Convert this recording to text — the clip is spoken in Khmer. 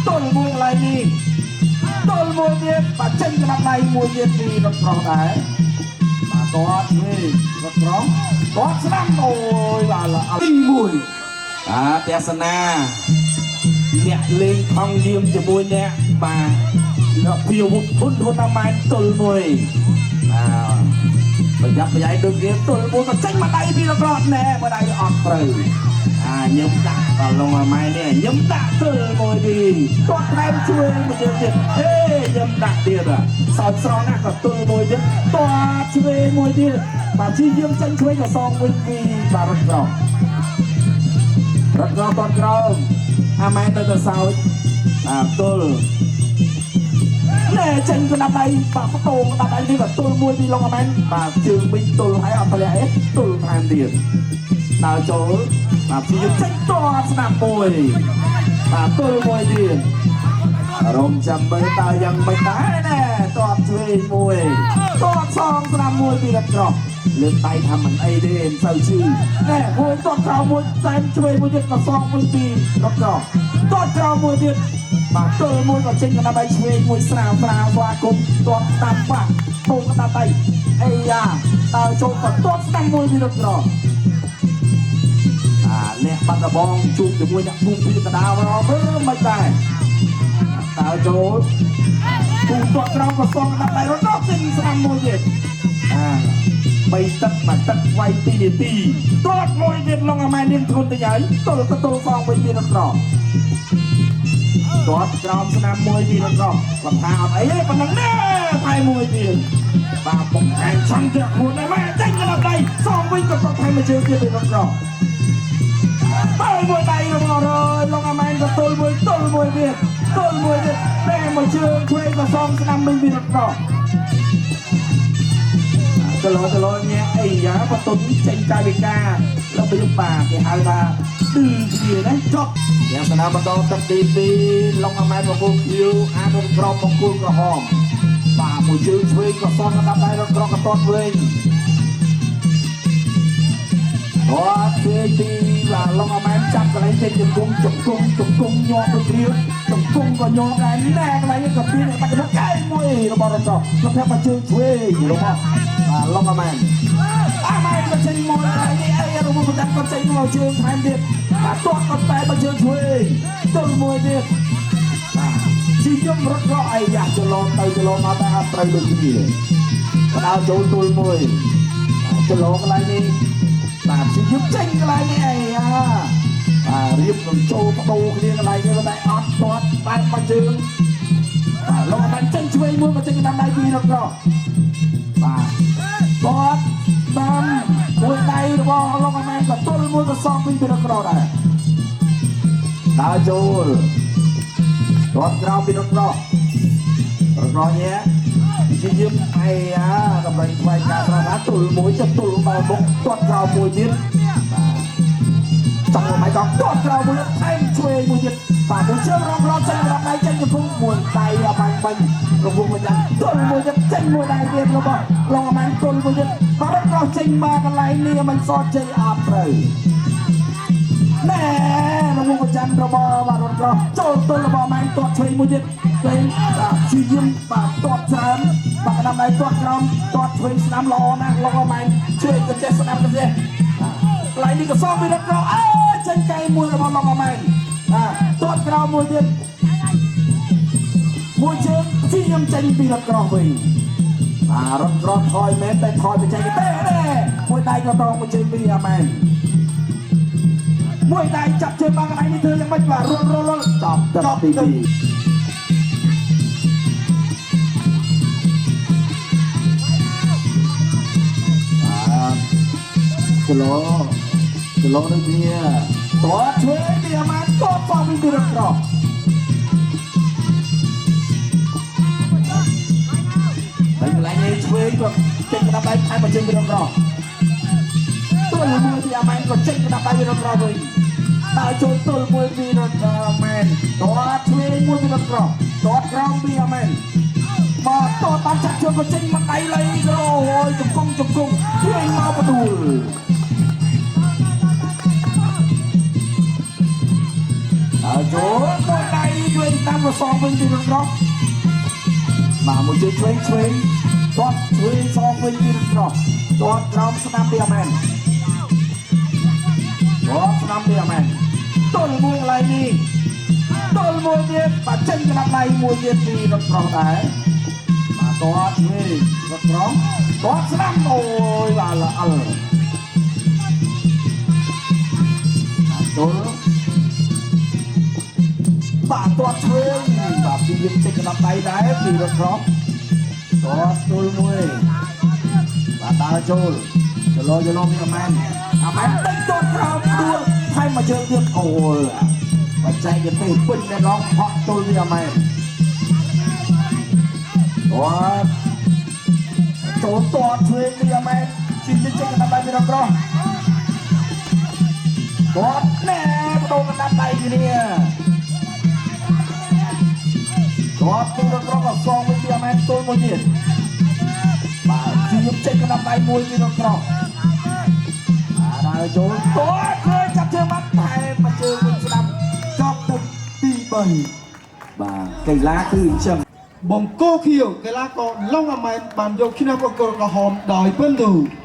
ទល់មួយកន្លែងនេះទល់មួយទៀតបាទចេញក្តាប់ដៃមួយទៀតពីរថក្រោះដែរបាទគាត់វិញរថក្រោះគាត់ស្ដាំអូយបាទទី1បាទទស្សនាអ្នកលេងខំយាមជាមួយអ្នកបាទលោកពីវុធធុនធុនអាម៉ែនទល់មួយបាទប្រយ័ត្នប្រយែងដូចគ្នាទល់មួយក៏ចេញមកដៃពីរថក្រោះណែបើដៃអត់ត្រូវអាញឹមដាក់ដល់លងអាម៉ែននេះញឹមដាក់ទល់មួយទីគាត់ថែមជួយមួយទៀតទៀតហេញឹមដាក់ទៀតសោតស្រស់ណាស់ក៏ទល់មួយទៀតតឆ្វេងមួយទៀតបាទជីយាមចេញឆ្វេងក៏សងវិញពីបាទរថក្រោះរថក្រោះតក្រោមអាម៉ែនទៅទៅសោចបាទទល់ណែចេញកណ្ដាប់ដៃបាទបតោកណ្ដាប់ដៃនេះក៏ទល់មួយពីឡុងអាម៉ែនបាទជើងវិញទល់ហើយអត់ធ្លាក់ទេទល់ថែមទៀតដើរចូលបាទព្យាយាមចេញតស្នាប់មួយបាទទល់មួយទៀតរងចាំមើលតើយ៉ាងម៉េចដែរណែតបឆ្វេងមួយតបសងស្នាប់មួយពីរត់ក្រោះលើកដៃថាមិនអីទេមិនសូវឈឺណែមួយតបក្រោមមួយតែឆ្វេងមួយទៀតក៏សងមួយពីរត់ក្រោះតបក្រោមមួយទៀតបាទទល់មួយក៏ចេញកណ្ដាប់ដៃឆ្វេងមួយស្រាវស្រាវស្វាគមន៍តបតាមបាក់ធំកណ្ដាប់ដៃអីយ៉ាតើចូលក៏តបស្ដាំមួយពីរត់ក្រោះអាអ្នកបាត់ដបងជួបជាមួយអ្នកភូមិពីកដាលមកមើលមិនដែរតើចូលគូតក្រោមក៏សងកណ្ដាប់ដៃរត់ដល់ចេញស្ដាំមួយទៀតអាបីទឹកមួយទឹកវាយ2នាទីតតមួយទៀតឡងអាម៉ែនាងធ្ងន់ទៅហើយទល់ក៏ទល់សងវិញពីរត់ក្រោមតតក្រោមស្នាមមួយពីរត់ក្រោមគាត់ថាអត់អីទេប៉ុណ្ណឹងណែថៃមួយទៀតបាទបង្ហាញឆន្ទៈខ្លួនដែរម៉ែចេញកណ្ដាប់ដៃសងវិញក៏តថែមមួយជើងទៀតពីរត់ក្រោមបើមួយដៃរបស់រយឡងអាម៉ែនក៏ទល់មួយទល់មួយទៀតទល់មួយទៀតតែមួយជើងឆ្វេងក៏សងស្ដាំវិញពីរត់ក្រោមចលោចលោញ៉ែអីយ៉ាបតុនចេញកាយវិការរបៀបបាទគេហៅថាឌឺគ្នាណាចប់យ៉ាងស្នាបន្តទឹកទី2ឡងអាម៉ែនបង្គោលខៀវអានក្រមបង្គោលក្រហមបាទមួយជើងឆ្វេងក៏សងកណ្ដាប់ដៃរត់ក្រកតតវិញអត់ទេទីបាទឡងអាម៉ែនចាប់កន្លែងចេញជង្គង់ជង្គង់ជង្គង់ញាប់ដូចគ្នាជង្គង់ក៏ញាប់ដែរណែកន្លែងនេះក៏ពីនេះបាច់មកកែមួយរបស់រត់ក៏ប្រាប់មកជើងឆ្វេងរបស់បាទឡងអាម៉ែនអាម៉ែនក៏ចេញមកកន្លែងនេះអីរបស់ប្រចាំក៏ចេញមកជើងថែមទៀតបាទទាត់ក៏តែមកជើងឆ្វេងទល់មួយទៀតបាទជីយំរត់ក៏អីយ៉ាចលងទៅចលងមកតែអត់ត្រូវដូចគ្នាបដើចូលទល់មួយចលងកន្លែងនេះបាទជាយឹមចេញកន្លែងនេះអីអាបាទរៀបនឹងចូលបដូរគ្នាកន្លែងនេះតែអត់ទាត់បែបមកជើងបាទលោកបានចេញឆ្វេងមួយមកចេញតាមដៃពីរត់ក្របាទគាត់តាមមួយដៃរបស់លោកអាម៉ែនក៏ទល់មួយក៏សងវិញពីរត់ក្រដែរដើរចូលគាត់ក្រោមពីរត់ក្ររត់ក្រញ៉ែជាយឹមអីអាដើម្បីថ្វាយការស្រឡាទល់មួយចិត្តទល់ដល់មុខទាត់ក្រោមមួយទៀតចង់មកក៏ទាត់ក្រោមមួយថែមឆ្វេងមួយទៀតបាទមួយជើងរងរត់ចេញដល់ដៃចេញទៅពុំមួយដៃអបាញ់បាញ់រវងមួយយ៉ាងទល់មួយទៀតចេញមួយដៃទៀតរបស់ឡងអាម៉ានទល់មួយទៀតបាទក្រោះចេញមកកន្លែងនេះមិនសតជ័យអត់ត្រូវណែរវងប្រចាំរបស់បាទរត់ក្រោះចូលទល់របស់អាម៉ានទាត់ឆ្វេងមួយទៀតពេលបាទជាយឹមបាទទាត់ច្រើនបាទកណ្ដាប់ដៃទាត់ក្រោមទាត់ឆ្វេងស្ដាំល្អណាស់ឡងអាម៉ានឆ្វេងក៏ចេះស្ដាំក៏ចេះកន្លែងនេះក៏សងពីរត់ក្រោះអើចេញកែមួយរបស់ឡងអាម៉ានបាទទាត់ក្រោមមួយទៀតមួយជើងជាយឹមចេញពីរត់ក្រោះវិញបាទរត់ក្រោះថយមែនតែថយទៅចេញទេទេមួយដៃក៏តមួយជើងពីអាម៉ានមួយដៃចាប់ជើងបានកន្លែងនេះធ្វើយ៉ាងម៉េចបាទរត់រត់ចប់ ទឹកទី2បាទចលោចលោដូចគ្នា តោះឆ្វេងពីអាម៉ានក៏សងវិញពីរត់ក្រោះហើយកន្លែងនេះឆ្វេងក៏ចេញកណ្ដាប់ដៃថែមមកជើងពីរត់ក្រោះទល់មួយពីអាម៉ានក៏ចេញកណ្ដាប់ដៃពីរត់ក្រោះវិញដើរចូលទល់មួយពីរត់អាម៉ានតោះឆ្វេងមួយពីរត់ក្រោះតោះក្រោមពីអាម៉ានបាទតោះបានចាក់ជើងក៏ចេញមកដៃលៃក្រអូយជង្គង់ជង្គង់ឆ្វេងមកបដួលដើរចូលមួយដៃជួយតាម ក៏សងវិញពីរត់ក្រោះបាទមួយជើងឆ្វេងឆ្វេងទាត់ឆ្វេងសងវិញពីរត់ក្រោះទាត់ក្រោមស្នាមពីអាមែនទាត់ស្នាមពីអាមែនទល់មួយកន្លែងនេះទល់មួយទៀតបាទចេញកណ្ដាប់ដៃមួយទៀតពីរត់ក្រោះដែរបាទទាត់ឆ្វេងរត់ក្រោះទាត់ស្នាមអូយបាទល្អិលទល់បាទទាត់ឆ្វេងបាទព្យាយាមចេញកណ្ដាប់ដៃដែរពីរត់ក្រោះទាត់ទល់មួយបាទដើរចូលចលោចលោមានអាមែនអាមែនដេញទាត់ក្រោមដួលថែមមួយជើងទៀតអូយបច្ចេកទេសពេញតែដងហក់ទល់ពីអាមែនទាត់ចូលទាត់ឆ្វេងពីអាមែនជីចេញកណ្ដាប់ដៃពីរត់ក្រោះទាត់ណែបដូរកណ្ដាប់ដៃគ្នាទាត់ពីរត់ក្រោះក៏សងវិញពីអាមែនទល់មួយទៀតបាទជាយចេញកណ្ដាប់ដៃមួយពីរត់ក្រោះបាទដើរចូលទាត់ឃើញចាប់ជើងបាត់ថែមមួយជើងវិញស្ដាំចប់ទឹកទី3បាទកីឡាគឺអញ្ចឹង បង្គោលខៀវកីឡាករឡុងអាម៉ែនបានយកឈ្នះបង្គោលក្រហមដោយពិន្ទុ។